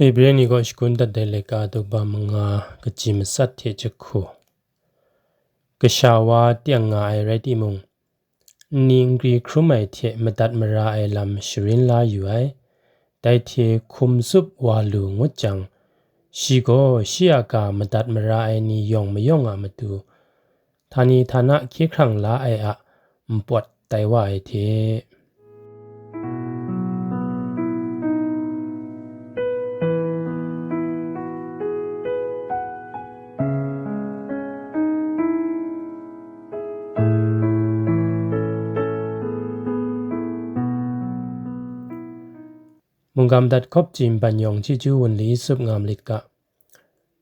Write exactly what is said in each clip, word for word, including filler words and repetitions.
Ebre ni kaw shagun dat ai laika daw ba manga, kaji matsat hte jahku. Kasha wa teng nga ai rai timung, nni nkri hkrum ai hte madat mara ai lam sharin la yu ai. Dai hte hkum tsup wa lu ngut jang, shi gaw shi a ga madat mara ai ni yawng mayawng a matu, htani htana hkye hkrang la ai a npawt tai wa ai hte. Mungga madat hkawp jin ban yawng chyeju wunli tsup nga malit ga.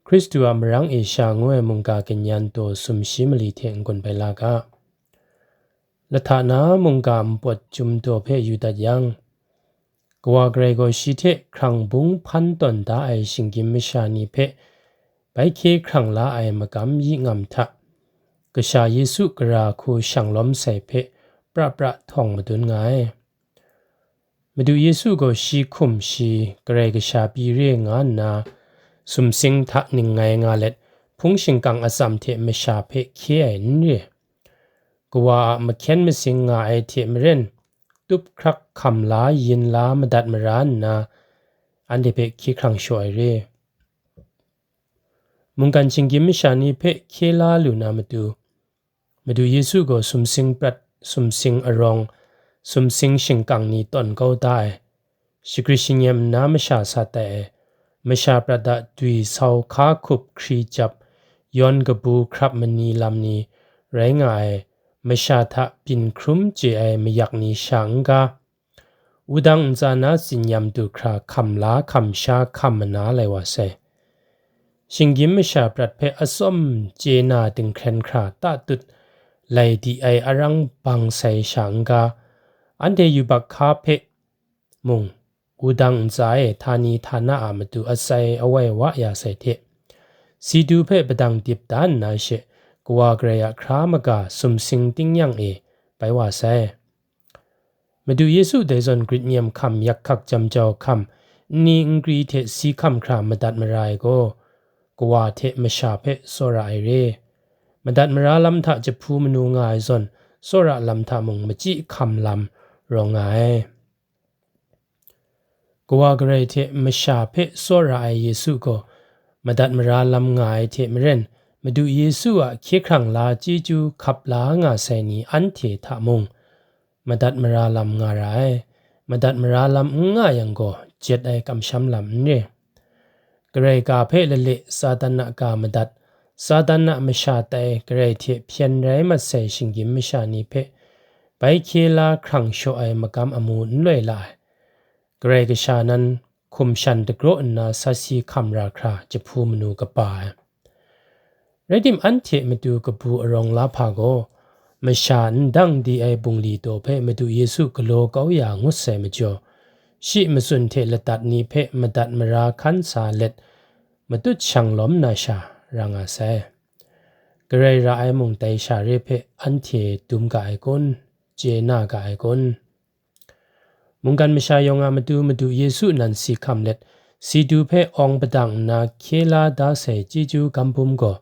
Hkristu a marang e sha ngu ai mungga kanyan taw sumshi mali hte n-gun bai la ga. Lahta na mungga npawt chyum daw hpe yu dat yang, Kawa Karai gaw shi hte hkrang bung hpan tawn da ai shinggyim masha ni hpe bai hkye hkrang la ai magam yi ngam hta, Kasha Yesu gara hku shang lawm sai hpe pra pra htawng madun nga ai. Madu Yesu gaw shi hkum shi Karai Kasha pyi re nga nna, sumsing hta ningngai nga let, hpung shingkang atsam hte masha hpe hkye ai n re. Kawa a mahkyen masing nga ai hte maren, tup hkrak hkam la yin la madat mara nna, anhte hpe hkye hkrang shaw ai re. Mungkan shinggyim masha ni hpe hkye la lu na matu, Madu Yesu gaw sumsing prat, sumsing arawng, sumsing shingkang ni tawn kau da ai, shagrit shingnyem nna masha sat ai, masha prat a dwi sau hka hkup hkri jap, yawn kabu hkrap mani lam ni rai nga ai, masha hta byin hkrum chye ai mayak ni sha n ga, wudang ntsa na tsinyam du hkra hkam la hkam sha hkam mana lai wa sai. Shinggyim masha prat hpe atsawm chye na dinghkren hkra tatut lai di ai arang bang sai sha n ga, anhte yubak hka hpe mung, wudang ntsa e htani htana a matu atsai awai wa ya sai hte, si du hpe padang dip da nna she, Kawa Karai a hkra maga sumsing tingnyang e bai wa sai. Madu Yesu dai zawn grit nyem hkam, yak hkak jam jau hkam, nni nkri hte si hkam hkra madat mara ai gaw, Kawa hte masha hpe tsawra ai re. Madat mara lam hta jahpu manu nga ai zawn, tsawra lam hta mung machyi hkam lam rawng nga ai. Kawa Karai hte masha hpe tsawra ai Yesu gaw, madat mara lam nga ai hte maren, Madu Yesu a hkye hkrang la chyeju hkap la nga sai ni anhte hta mung, madat mara lam nga ra ai. Madat mara lam n nga yang gaw, jet ai kamsham lam n re. Karai ga hpe lale Satan a ga madat, Satan a masha tai Karai hte hpyen rai mat sai shinggyim masha ni hpe, bai hkye la hkrang shaw ai magam amu n loi la ai. Karai Kasha nan hkum shan dagraw nna sat si hkam ra hkra jahpu manu kaba ai. Rai tim, anhte matu kabu arawng la hpa gaw, masha n dang di ai bungli daw hpe Madu Yesu galaw kau ya ngut sai majaw, shi matsun hte ladat ni hpe madat mara hkan sa let, matut shang lawm na sha ra nga sai. Karai ra ai mung dai sha re hpe anhte dum ga ai kun? Chye na ga ai kun? Mungkan masha yawng a matu Madu Yesu nan si hkam let, si du hpe awng padang nna hkye la da sai chyeju gam bum gaw,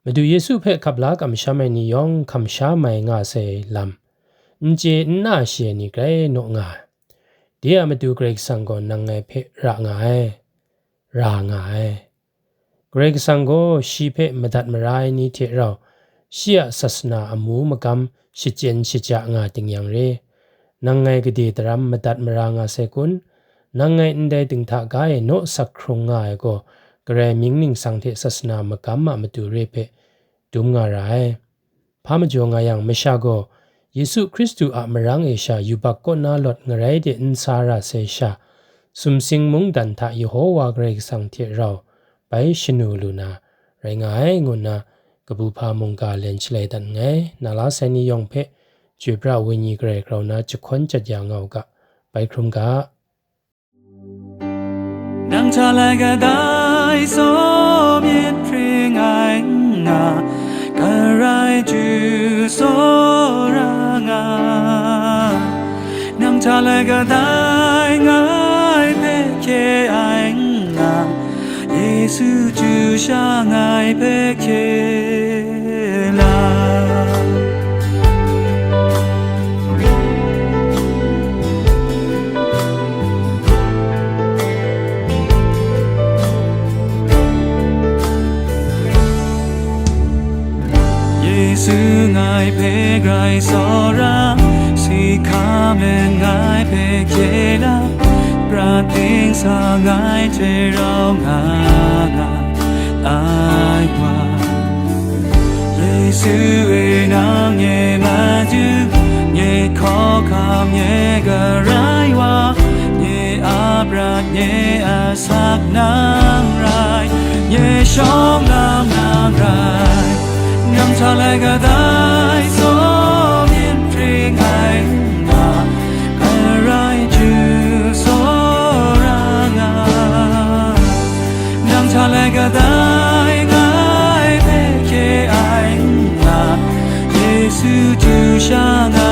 Madu Yesu hpe hkap la kamsham ai ni yawng hkam sha mai nga sai lam, n chye n na shi ai ni grai naw nga ai. De a matu Karai Kasang gaw nang ngai hpe ra nga ai, ra nga ai. Karai Kasang gaw shi hpe madat mara ai ni hte rau, shi a sasana amu magam shachyen shaja nga ting yang re, nang ngai gade daram madat mara nga sai kun? Nang ngai ndai dinghta ga e naw sak hkrung nga ai gaw, Karai mying ningsang hte sasana magam a matu re hpe dum nga ra ai. Hpa majaw nga yang, masha gaw Yesu Hkristu a marang e sha yubak kaw na lawt ngarai de n sa ra sai sha, sumsing mungdan hta Yehowa Karai Kasang hte rau bai shanu lu na rai nga ai, ngu nna kabu hpa mungga len shalai dat nngai. Na la sai ni yawng hpe Chyoi pra Wenyi Karai grau na jahkawn jat ya nga u ga, bai hkrum ga. Nang hta lai kadai tsaw myit hpring ai n nga, Karai Ju tsawra nga. Nang hta lai kadai ngai hpe hkye ai n Yesu chyu sha ngai hpe hkye la. Yesu ngai hpe grai tsawra, si hkam let ngai hpe hkye la, prat ting sa ngai hte rau nga nga ai wa. Yesu e, nang nye madu, nye hkawhkam, nye Karai wa, nye a prat, nye a sak nang rai, nye shawng lam nang rai. Nang hta lai kadai tsaw myin hpring ai nna, Karai chyu tsawra nga. Nang hta lai kadai ngai hpe hkye ai nna, Yesu chyu sha nga.